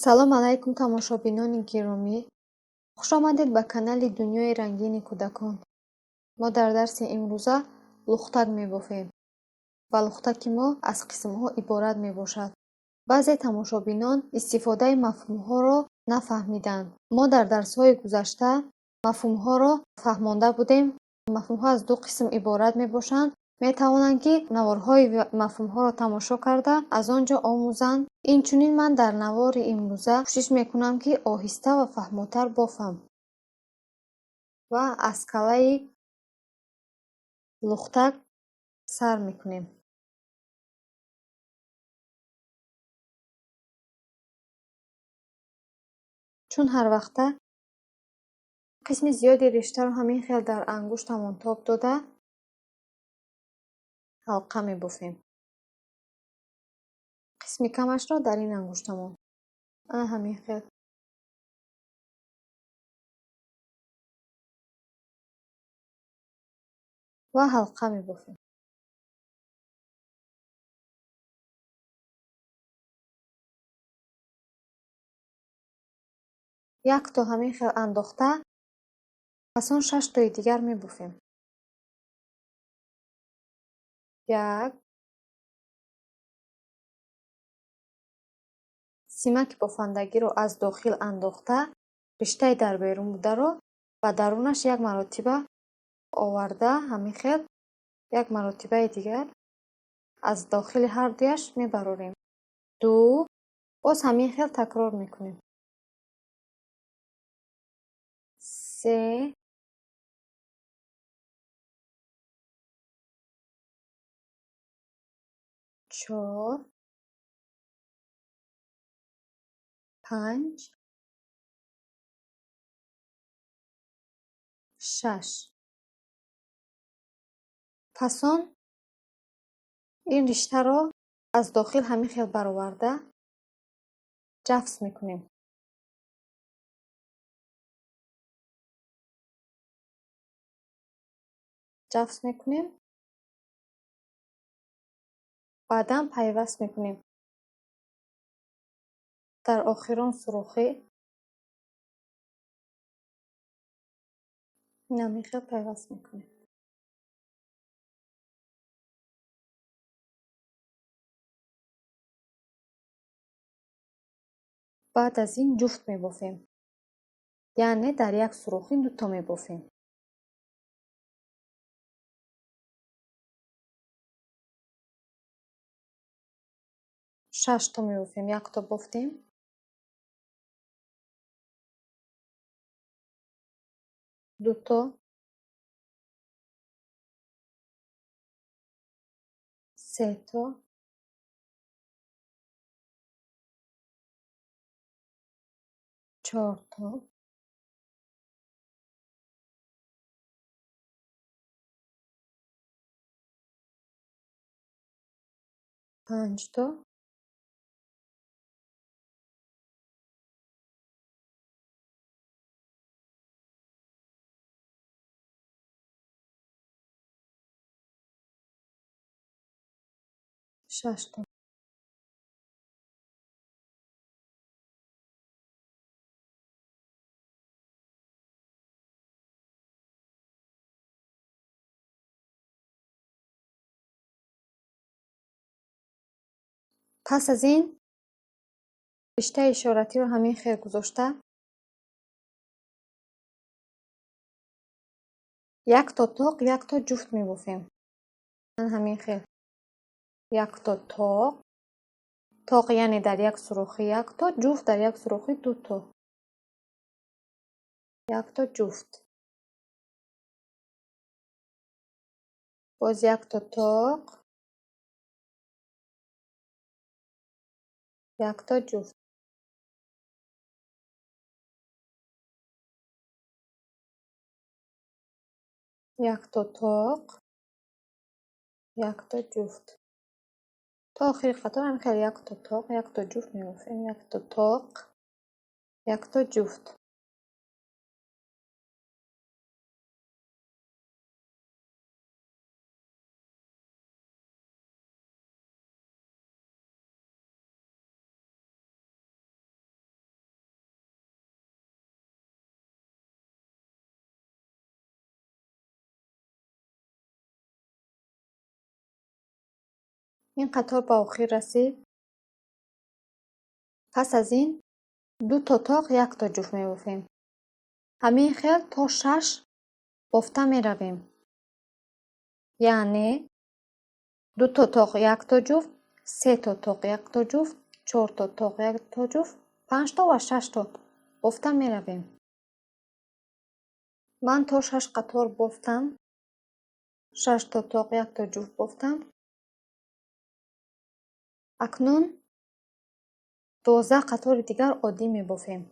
Салом алайкум, тамошобинони гиромӣ! Хушомадед ба канали Дунёи рангини кӯдакон. Мо дар дарси имрӯза лухтак мебофем ва лухтаки мо аз қисмҳо иборат мебошад. Баъзе тамошобинон истифодаи мафҳумҳоро нафаҳмиданд. Мо дар дарсҳои гузашта мафҳумҳоро фаҳмонда будем. Мафҳумҳо аз ду қисм иборат мебошанд. Метавонанд, ки наворҳои мафҳумҳоро тамошо карда, аз он ҷо омӯзанд. Инчунин ман дар навори имрӯза кӯшиш мекунам, ки оҳиста ва фаҳмотар бофам ва аз калаи лухтак сар мекунем. Чун ҳар вақта қисми зиёди риштаро ҳамин хел дар ангуштамон тоб дода ҳалқа мебофем. Қисми камашро дар ин ангуштамон. Ана ҳамин хел. Ва ҳалқа мебофем. Якто ҳамин хел андохта, пас он шаштои дигар мебофем. Як, симаки бофандагиро аз дохил андохта, риштаи дар берун бударо ба дарунаш як маротиба оварда, ҳамин хел як маротибаи дигар аз дохили ҳар дуяш мебарорем. Ду, боз ҳамин хел такрор мекунем. Се, чор, панҷ, шаш. Пас он ин риштаро аз дохил ҳамин хел бароварда ҷафс мекунем. Ҷафс мекунем. Баъдан пайваст мекунем. Дар охирон сурохӣ ҳамин хел пайваст мекунем. Баъд аз ин ҷуфт мебофем. Яъне дар як сурохӣ дуто мебофем. Шашто мебофем. Якто бофтем. Дуто. Сето. Чорто. Панҷто. Шашто. Пас аз ин риштаи ишоратиро ҳамин хел гузошта, якто тоқ, якто ҷуфт мебофем. Ҳамин хел. Якто тоқ, тоқ яъне дар як сурохӣ якто, ҷуфт дар як сурохӣ дуто. Якто ҷуфт. Боз якто тоқ, якто ҷуфт. Якто тоқ, якто ҷуфт. То охири қатор ҳамин хел якто тоқ, якто ҷуфт мебофем. Якто тоқ, якто ҷуфт. Ин қатор ба охир расид. Пас аз ин 2 то тоқ 1 то ҷуфт мебофем. Ҳамин хел то 6 бофта меравем. Яъне 2 то тоқ 1 то ҷуфт, 3 то тоқ 1 то ҷуфт, 4 то тоқ 1 то ҷуфт, 5 то ва 6 то бофта меравем. Ман то 6 қатор бофтам. 6 то тоқ 1 то ҷуфт бофтам. Акнун 12 қатори дигар оддӣ мебофем.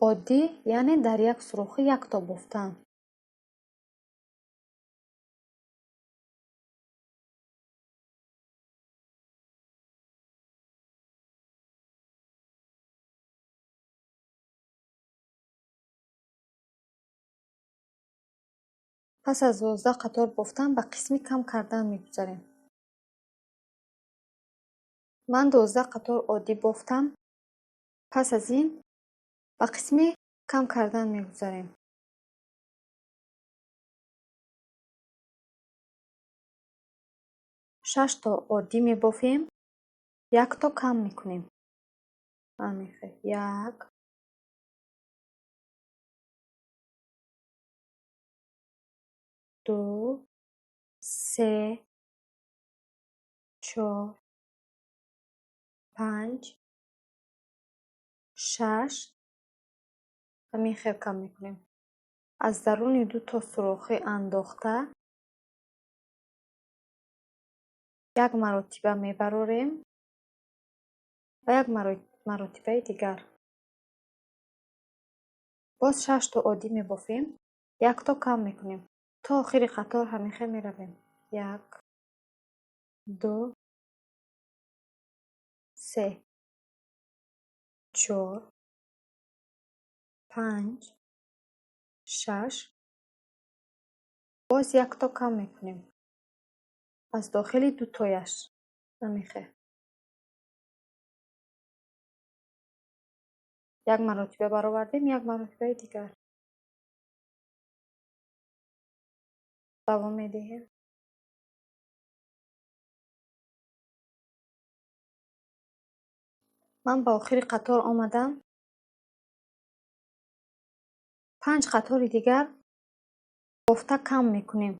Оддӣ яъне дар як сурохӣ 1 то бофтан. Пас аз 12 қатор бофтан ба қисми кам кардан мегузарем. Ман 12 қатор оддӣ бофтам. Пас аз ин ба қисми кам кардан мегузарем. 6 то оддӣ мебофем, 1 то кам мекунем. Амихе, 1, 2, 3, 4, 5, 6. Ҳамин хел кам мекунем. Аз даруни 2 то сурохӣ андохта як маротиба мебарорем ва як маротибаи дигар. Боз 6 то оддӣ мебофем, 1 то кам мекунем. То охири қатор ҳамин хел меравем. 1, 2, 3, 4, 5, 6. Боз 1 то кам мекунем. Аз дохили 2 тояш. Ҳамин хел. Як маротиба баровардем, як маротибаи дигар. Давом медиҳем. Ман ба охири қатор омадам. 5 қатори дигар бофта кам мекунем.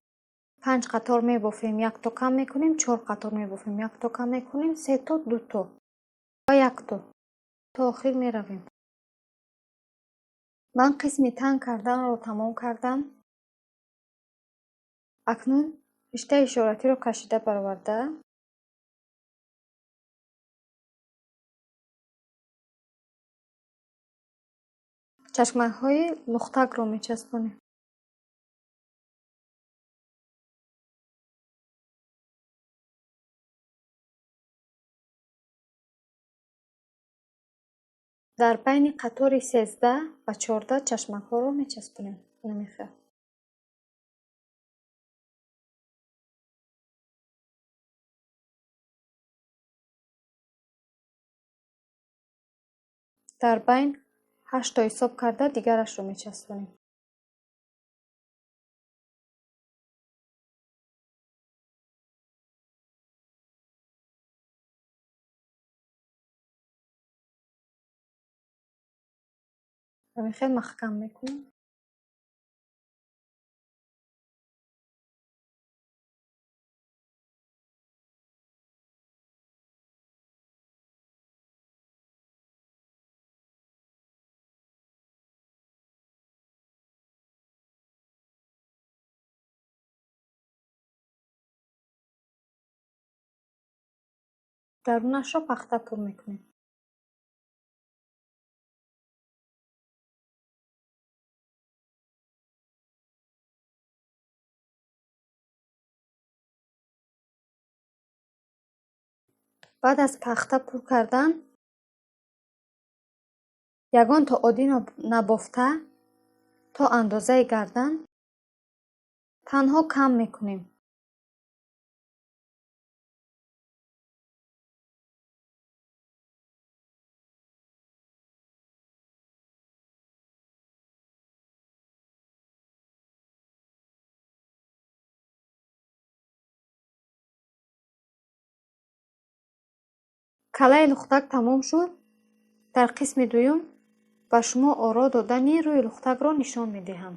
5 қатор мебофем, 1 то кам мекунем, 4 қатор мебофем, 1 то кам мекунем, 3 то, 2 то ва 1 то. То охир меравем. Ман қисми танг карданро тамом кардам. Акнун риштаи ишоратиро кашида бароварда чашмакҳои лухтакро мечаспонем. Дар байни қатори 13 ва 14 чашмакҳоро мечаспонем. Намехел. Дар байн 8 то ҳисоб карда дигарашро мечаспонем. Ҳамин хел маҳкам мекунем. Дарунашро пахта пур мекунем. Баъд аз пахта пур кардан ягон то оддӣ набофта то андозаи гардан танҳо кам мекунем. Калаи лухтак тамом шуд. Дар қисми дуюм ба шумо оро додани рӯи лухтакро нишон медиҳам.